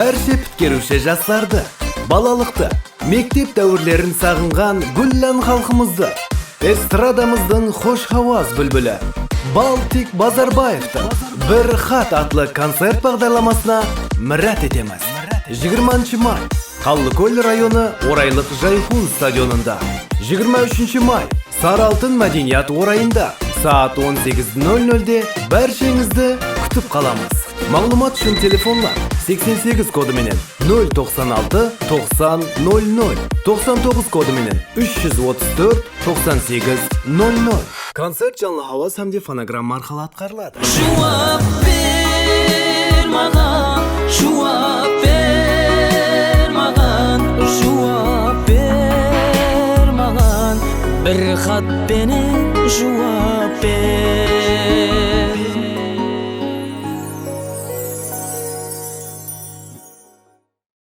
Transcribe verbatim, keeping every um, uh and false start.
Bárshe pitkeriwshi jaslardı, balalıqtı, mektep dáwirlerin saǵınǵan gúllan xalqımızdı, estradamızdıń xosh hawaz búlbili Baltik Bazarbaevtıń Bir xat atlı koncert baǵdarlamasına mirát etemiz. Jigirmanshı may, Qallıkól rayonı Oraylıq Jayhun stadionında. Jigirma úshinshi may, Sarı altın mádeniyat orayında saat on segiz nol nolde bársheńizdi kútip qalamız. Maǵlıwmat ushın telefonlar: seksen segiz kodı menen nol toqsan altı toqsan nol nol, toqsan toǵız kodı menen úsh júz otız tórt toqsan segiz nol nol. Koncert janlı hawaz hám de fonogramma arqalı atqarıladı. Juwap ber maǵan, juwap ber maǵan, juwap ber maǵan. Bir xat penen juwap ber.